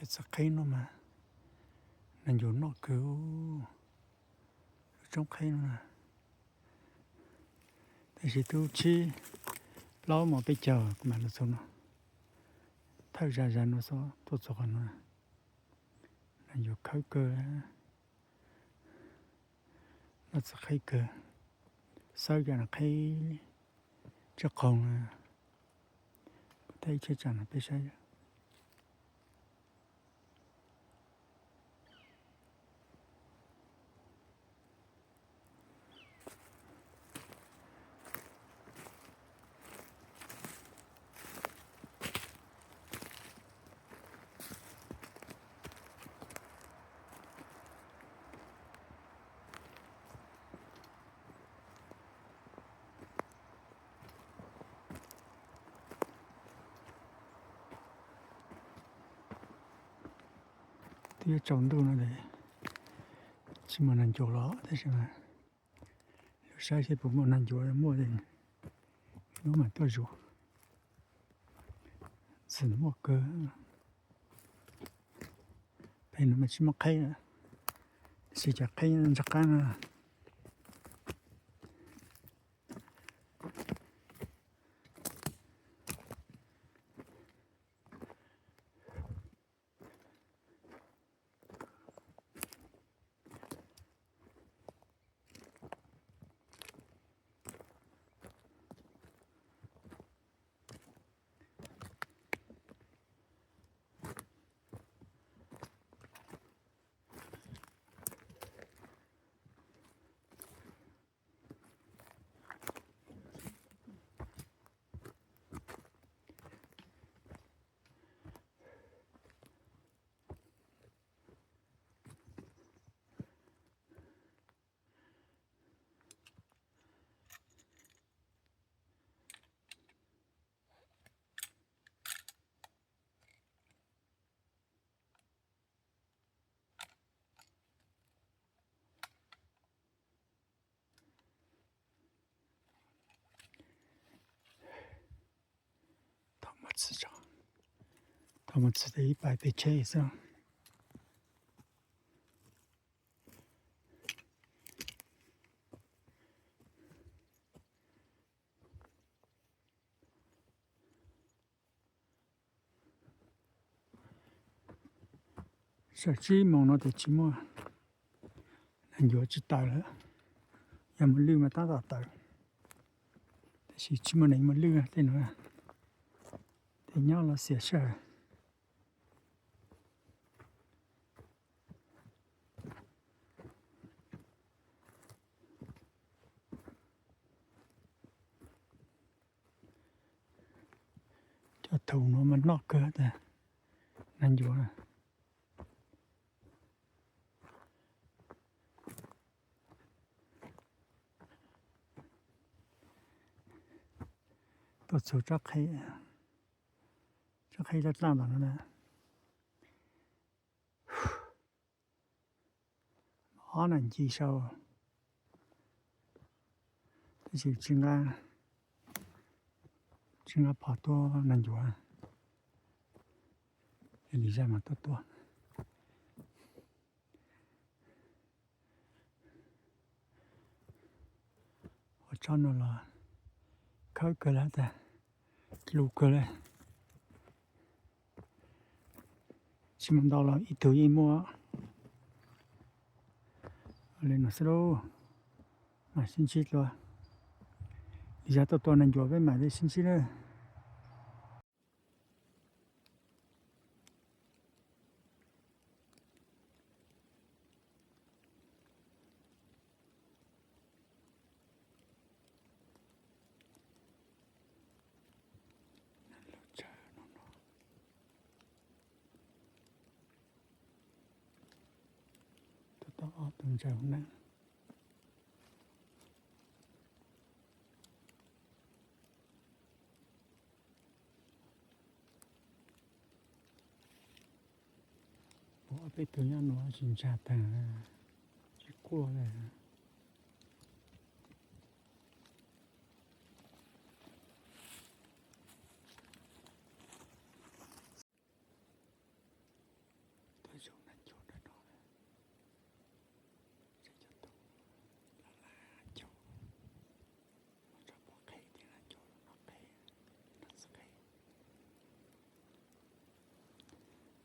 Txiv qheb no mas neeg ncuav noj kawg, lub roob qheb no na. Tab sis twb tsib plaub mos peb caug kuv mam los txog no, thawj zaj zaj no xwb tuaj txog qhov no, neeg ncuav khawb kawg. Noj txiv qheb kawg, xawb cov no qheb tsis qoos na. Kuv thaij ib cheeb tsam no peb saib. Twb yuav tsaus ntuj no es tsis muaj neeg ncuav los tab sis mas lub saib seb puas muaj neeg ncuav, muaj ces lub mam tuaj zuv. Txim muaj kawg. Pem no mas tsis muaj qheb, tab sis cov qheb ntsa qab no. Thaum mus txog, thaum mus txog ib pas pem tsheb xwb. Txog tsib moos no ces tsis muaj, neeg ncuav tsis tawm lawm. Yog mus lwj mas tab tom tawm, tab sis tsis muaj neeg mus lwj tej no, ces nyob los xiam sij hawm. Cov thaum no mas noj kawg tas, neeg ncuav. Tuaj txug tsob qheb, tsob qheb daj daj ntawm no na. Ob nas nci sau, tab sis tsis nqa, tsis nqa phom tua neeg ncuav, li zaj mas tuaj tua. Ua tsob no los khawb kawg lawm tas, lus kawg lawm. Tsis muaj ntau los ib tug yeej muaj. Li no xwb lauj, mam sib ntsib dua. Li zaj tuaj tua neeg ncuav peb mam li sib ntsib na. Tab tom ob tug ntsaws na. Peb tug nyob no tsis ntsa tag, tsis quaj li.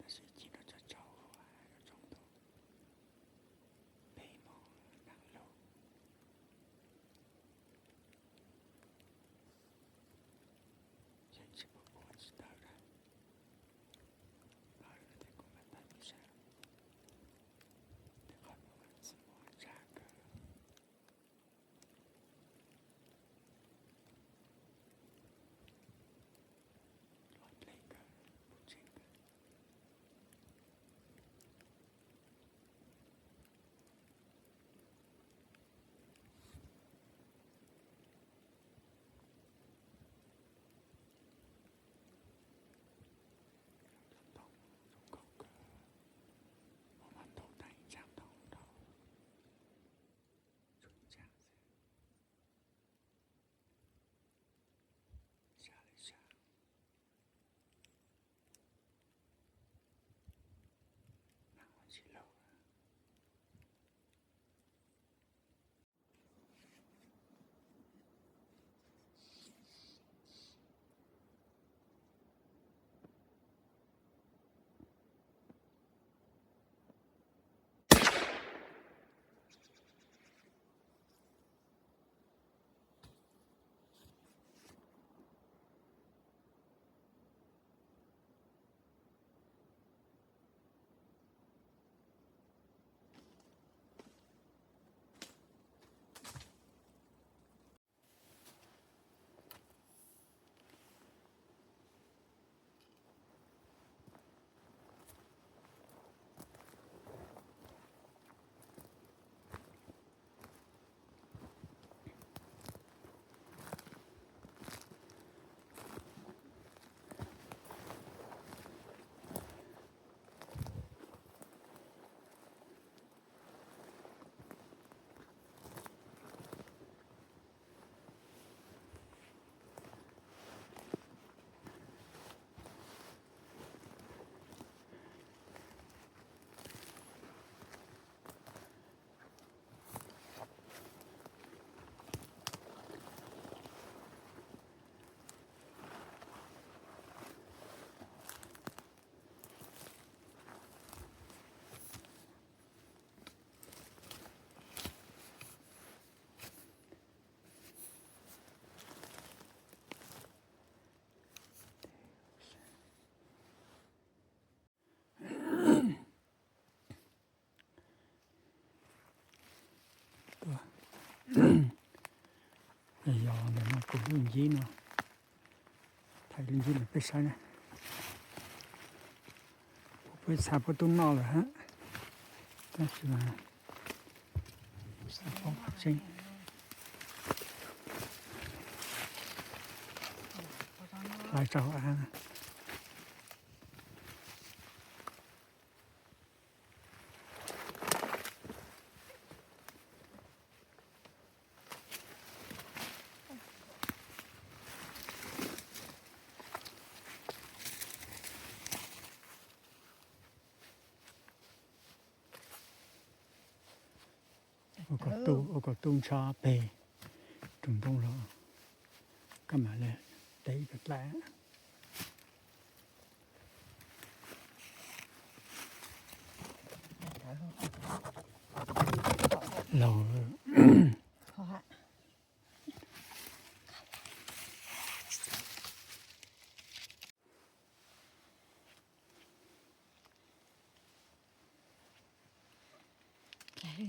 Tab sis cim rau cov tsau, cov tsau tus peb hmos nees lug, yeej tsis pom ua tsis tau lawm. Qhov no ces kuv mam tau ib sab, tej qhov no mas txhob muab tsa kawg, hlob dlej kawg, puv tseeb kawg. Cov ntoo zoo nkauj kawg, muaj mas ntau tag ib tsaab ntoo rau tshuav ib tsaab xwb. Sab li sab, neeg ua tsis laug. Yog ntawm no kuv lub ncib no, thaij lub ncib no peb saib na. Kuv peb txha puab tub noj lawm hab, tab sis mas xav paub qhov tseeb. Hlais rau hauv av. Ua kom tu ntsho peg roob ntoo los koj mam li tev ib pliag dlaim. Laug.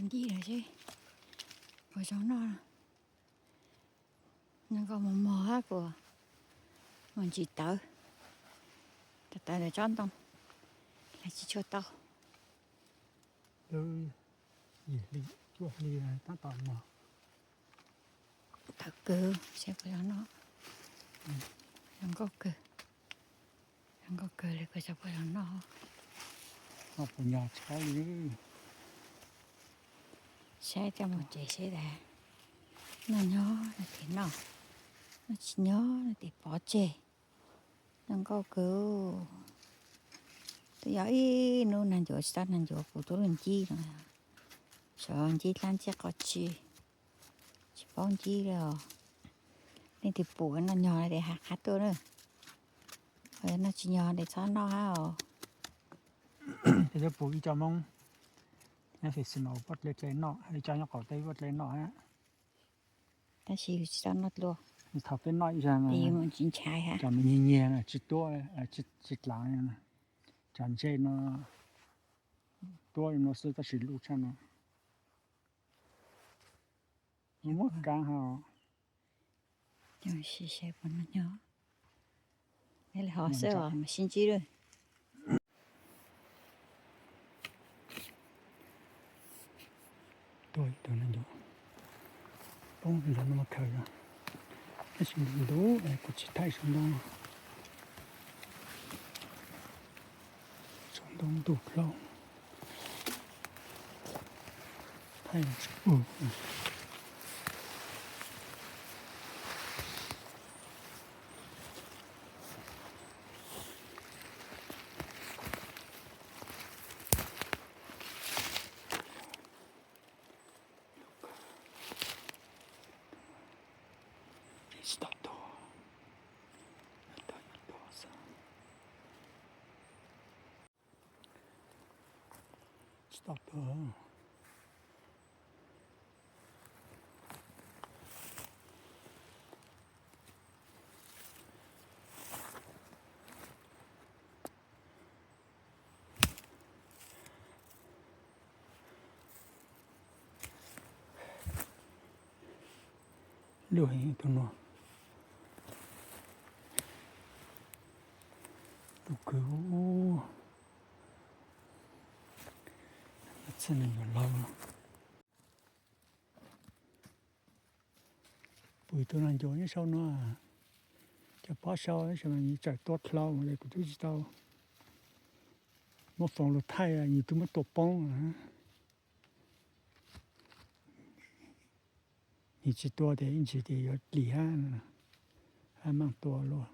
Ncib no seb puas zoo noj. Noj nkauj mos mos hab kuv mus ntsis tawv, tawv tawv ntawm tsob ntoo, hlais tsis tshua tau. Lub yim hli cuaj hli tab tom mos. Tawv kawg, seb puas zoo noj. Zoo nkauj kawg. Zoo nkauj kawg li, kuv xav pom zoo noj. Noj puas nyog tshab li. Saib coj mus tsev seb tas, noj nyob no ces noj, noj tsis nyob no ces pov tseg. Zoo nkauj kawg. Twb yog ib hnub nag ncuav tsis tau nag ncuav kuv tuaj lub ncib no, xyov ncib dlaab ntxaib qhov tsi, tsis paub ncib li os. Leej twg pum noj nyog ces hais qha tuaj na, noj tsis nyog ces txhob noj hab os. Peb twb pum ib co Hmoob nyob xis xis mas ua pob dle dle noj, ib co nyob qaum teb ua pob dle noj na. Tab sis yus tsis tau noj dlua. Thaum peb noj ib zag mas, nws tsis ntshai ha, cov nws nyiag nyiag na tsis tuab, tsis dlav, cov ntsej no tuab li no xwb tab sis luj tshaj no. Muab kab ha. Sib seb puas noj nyob. Peb li hov xwb os mas sib ntsib lawm. Tuaj ib tug neeg ncuav poob ntawm no mas khaws yog, tab sis ntuj ntuj es kuv tsis thaij saum ntoo, saum ntoo ntuj plaub, thaij tsis pum. Tsis tau tuag, yog tuag yog tuag xwb. Tsis tau tuag. Luj heev tus no. Tus kwv, txij nees nkaum los. Pum tus neeg ncuav nyob saum no, cov pob saud tab sis mas nws txawm tua dlau mus li kuv twb tsis tau muab foom lus thaij, nws twb muab tua poob. Nws tsis tua tias ib ntsis tias yuav dim hab, hab maaj tua luaj.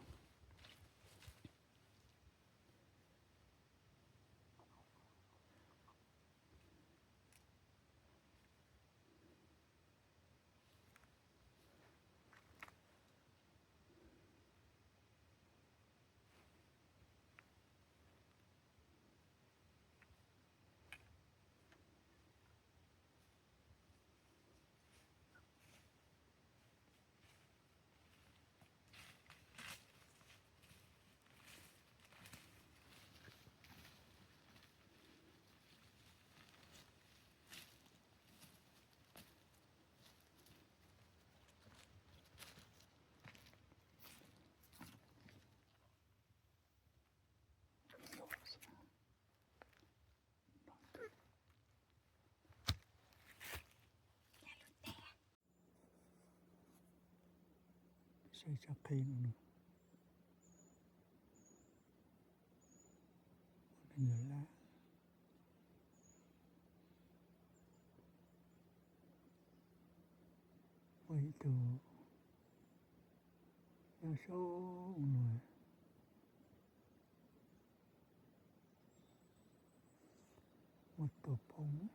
Saib tsob qhib no, ua neeg yuav lab. Muaj ib tug nyob saum no, muab tua poob.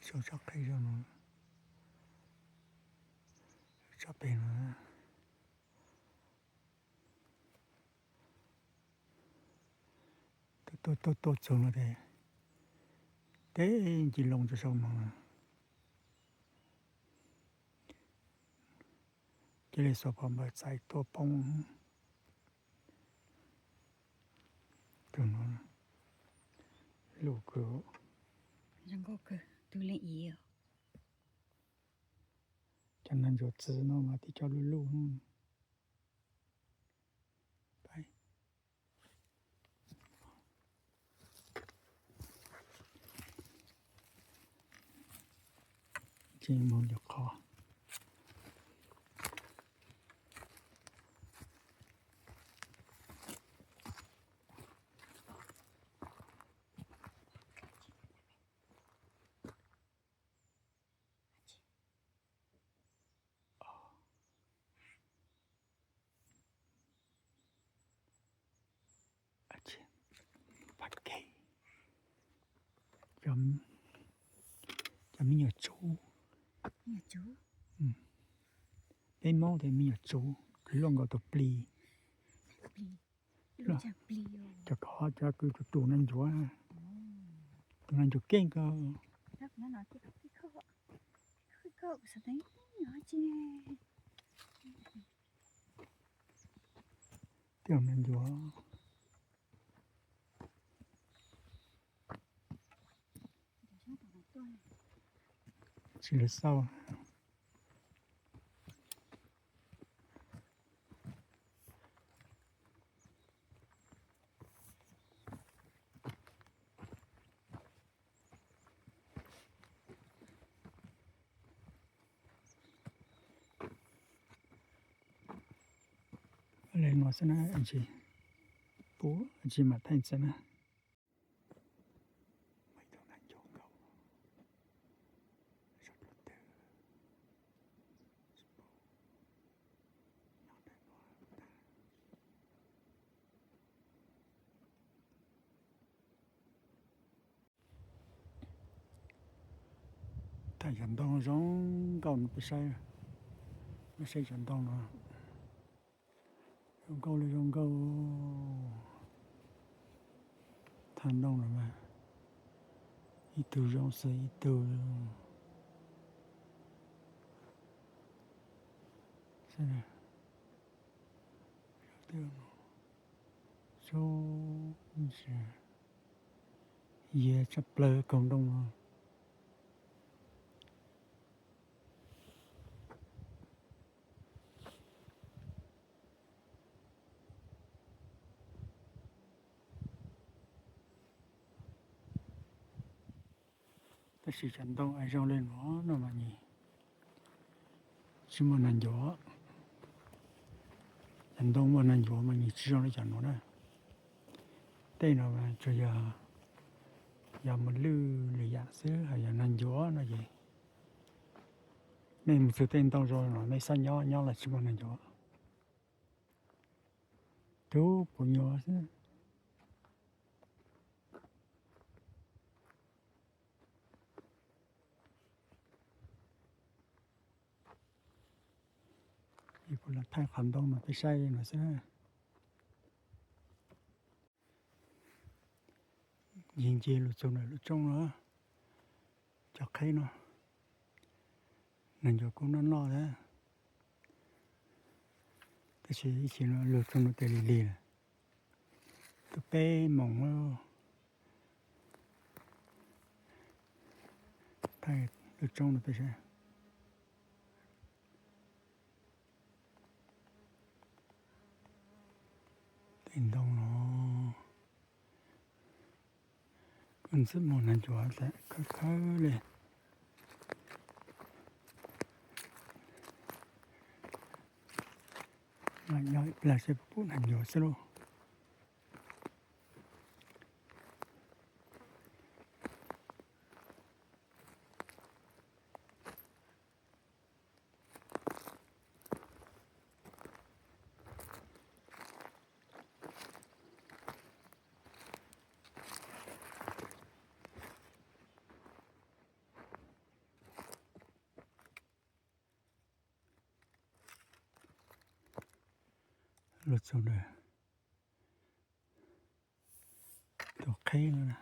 Saum tsob qhib no, tsob pem no. Tuaj tuaj tuaj txug no ces teb ncig loo rau saum no, cia li xuas phom npawm txais tua poob. Tus no luj kawg, zoo nkauj kawg, tus leej ib. Cov neeg ntsuav txiv no mas tib co luj luj. Ces mus lwm qhov. Cov me nyuam tsub, me nyuam tsub, Peb Hmoob tias me nyuam tsuv, luaj nkaus tus plis. Cov khov cov kws tus tus neeg ncuav, tus neeg ncuav keej ko. Tej neeg ncuav tsis lawv xauj. Le no xwb na, tsis pub tsis mam thaij txawm na. Thaij cov ntoo zoo nkauj no peb saib, peb saib cov ntoo no. Zoo nkauj li zoo nkauj. Thaij ntoo no mas ib tug zoo xwb ib tug. Yiag tshaj plaws kaug ntoo no. Tab sis cov ntoo zoo li no no mas nyis tsis muaj neeg ncuav. Cov ntoo muaj neeg ncuav mas nyis tsis zoo li cov no na. Tej no tsuas yog, yog mus lwj lwm yam xwb, ho yog neeg ncuav no ces nej mus txog tej ntoo zoo no nej xav nyob nyob los tsis muaj neeg ncuav. Tub puv nyuag xwb. Kuv los thaij qhov ntoo no peb saib no xwb. Yig nce lug txug ntawm lub roob no, cov qheb no, neeg ncuav kuj noj noj thiab. Tab sis ib chim no lug txug no tes lig lig lawm, twb peb moos lawm. Thaij lub roob no peb saib. Tej ntoo no kuj ntxim muaj neeg ncuav tas khawb khawb li. Mas nyob ib plag seb puas pum neeg ncuav xwb lauj. Lug txug ntawm tus qheb no na.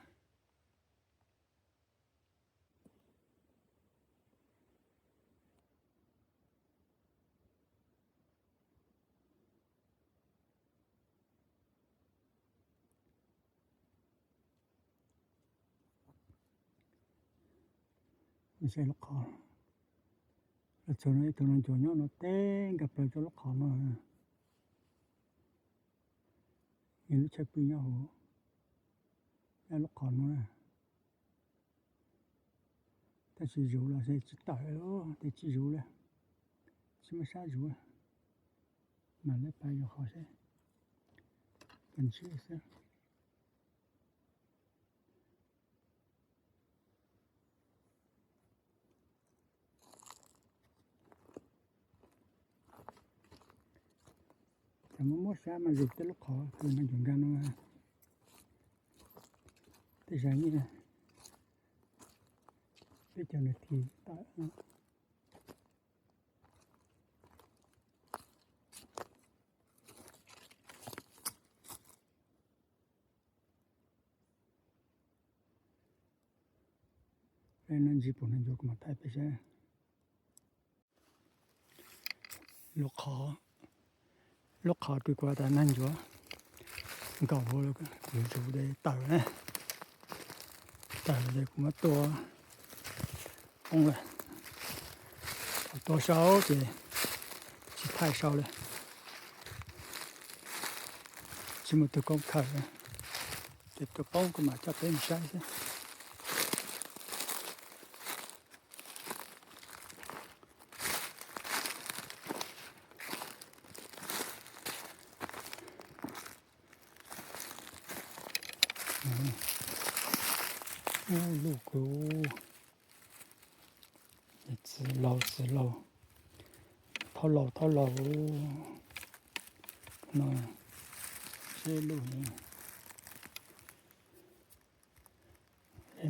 Saib lub qhov, lug txug no ib tug neeg ncuav nyob no teb nkag plaws rau lub qhov no. Yog lub tshaj pw nyob hauv, nyob lub qhov no na. Tab sis zuv los tsis tawm, tes tsis zuv li, tsis muaj sab zuv. Mam li pab yuav qhov seb, pab ntsib xwb. Cov muab muab sab mas zuv tej lub qhov kws neeg ncuav nkag no. Tej zaum nyiaj peb caug nas this tawm. Noj ntsis pum neeg ncuav kuv mam thaij peb saib. Lub qhov, lub qhov kws kuv tas neeg ncuav nkaum, yuav tsum de tawm na, tawm ces kuv muab tua poob lawm. Thaum tua sau ces tsis thaij sau lawm, tsis muaj tug koob khaws, ces tua poob kuv mam coj peb mus saib xwb. Ub, lub kws, txiv laus, txiv laus, thaub laus, thaub laus no, seb lub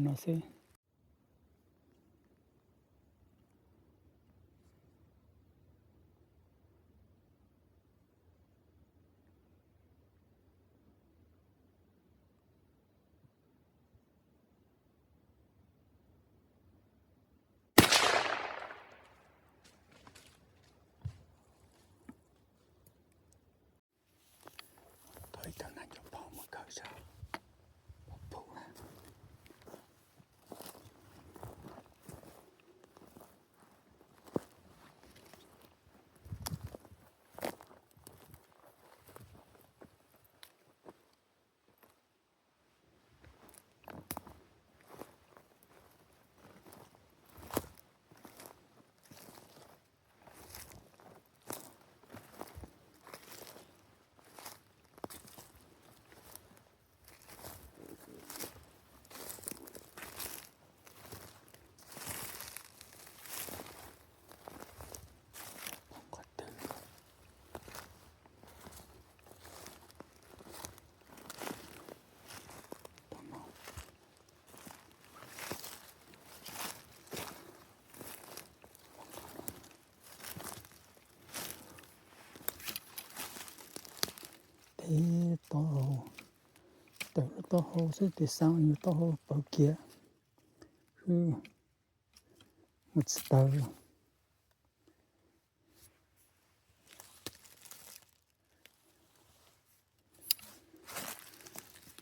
no xwb. Thov ib tug neeg ncuav phom mus kawm saib, pom pum na. Teb taub hau, tawm lub taub hau xwb tes xav yus taub hau pawv kiag, mus tsis tawv.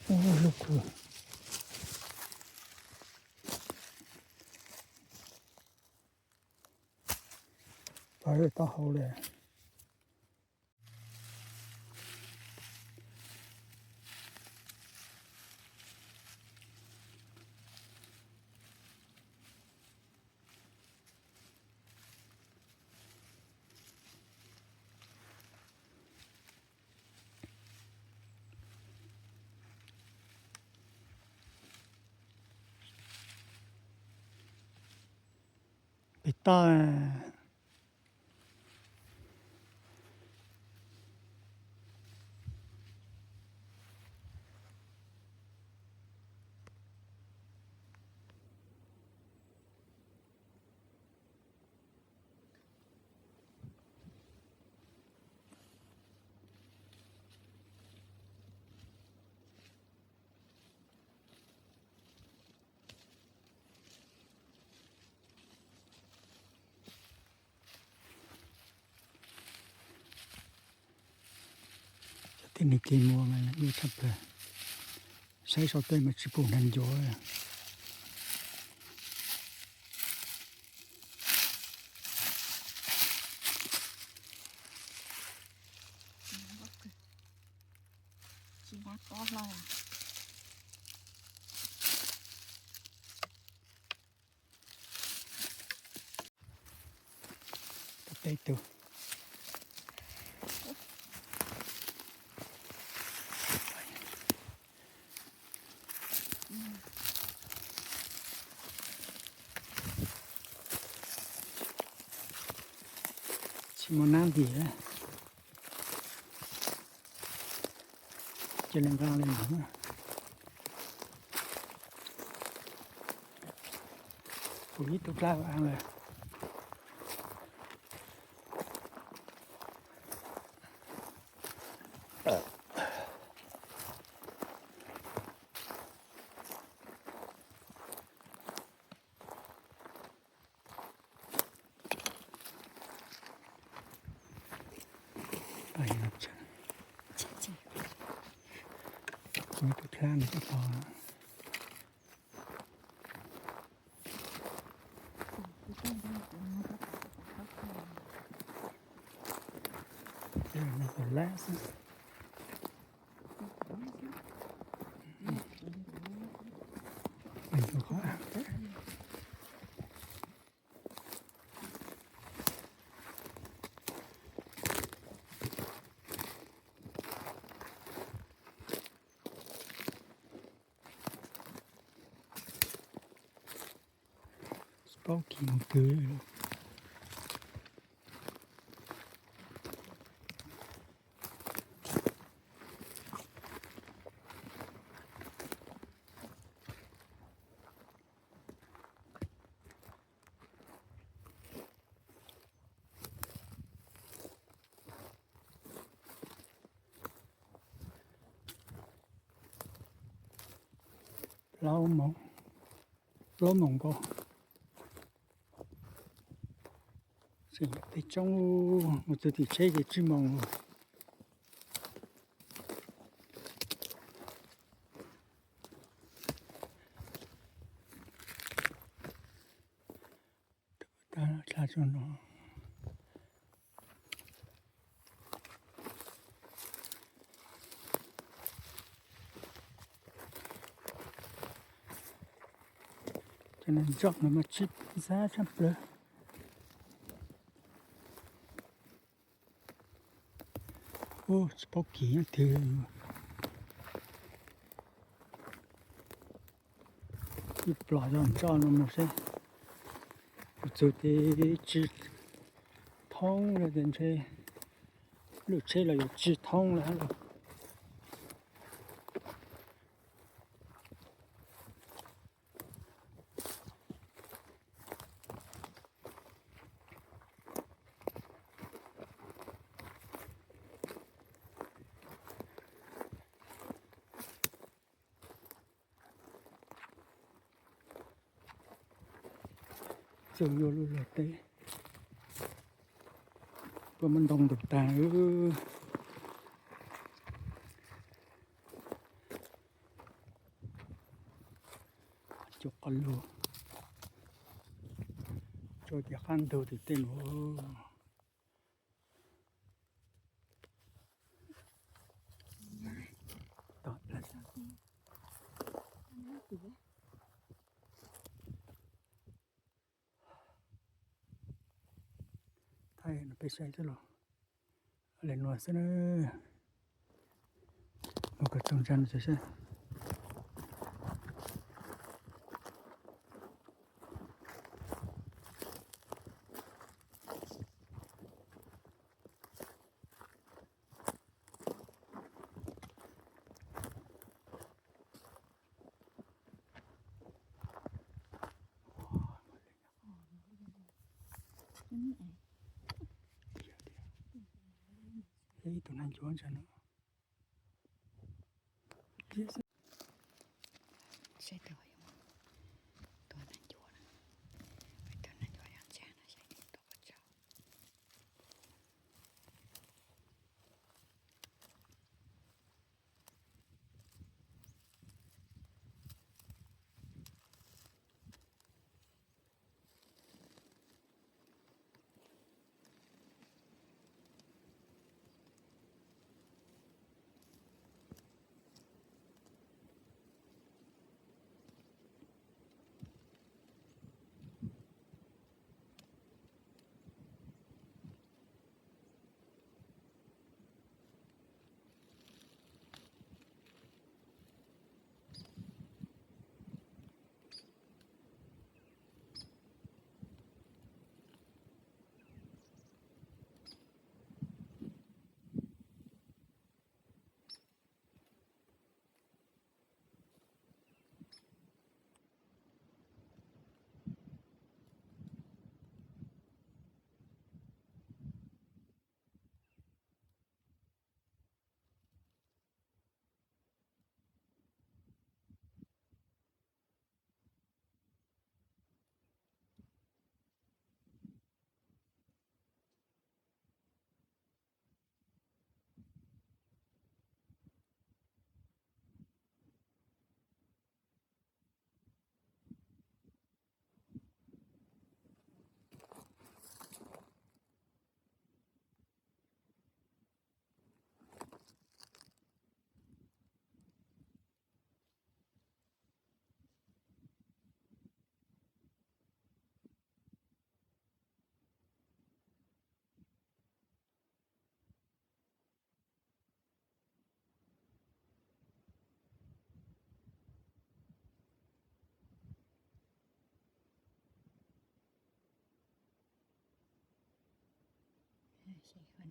Ub, lub kws pawv taub hau li. Pem toj. Cov tib neeg kev muag mas ua tshaj plaws, saib sau tej mas tsis pum neeg ncuav. Peb tug. Tsis muaj nab ntim, cia li nqa li no. Kuv ib tug dlawb lawm. Nyob tus dlab no tod. Tus lab xwb. Tsis paub kis mus twg. Plaub moos, plaub moos nkaus. Tseem tej tsoob, mus txog tim tsheb ces tsib moos lawm. Tab dlha tso no. Cov no ntsooj no mas tsis ntxhab tshaj plaws. Ub, tsis paub kis nyob twg. Ib plos zog ntsooj no mus seb, kuv txog ces tsis thoob lawm ces ntshe lub tsheb los yuav tsis thoob lawm. Txog yuav luag luag teb, puab muab ntoo ntug tag. Cov qos lug tso ces qab ntug tim tej nuav. Thaij no peb saib xwb los, le nuav xwb na. Mus kom txog ntsa no tso saib. Ib tug nag ncuav ntsa no. Saib tus, tus nag ncuav na, tus nag ncuav yog ntsa no, saib tus tua pov tseg.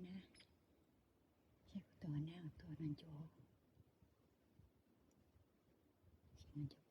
na, saib kuv tus nab tuaj no ncu, no ncu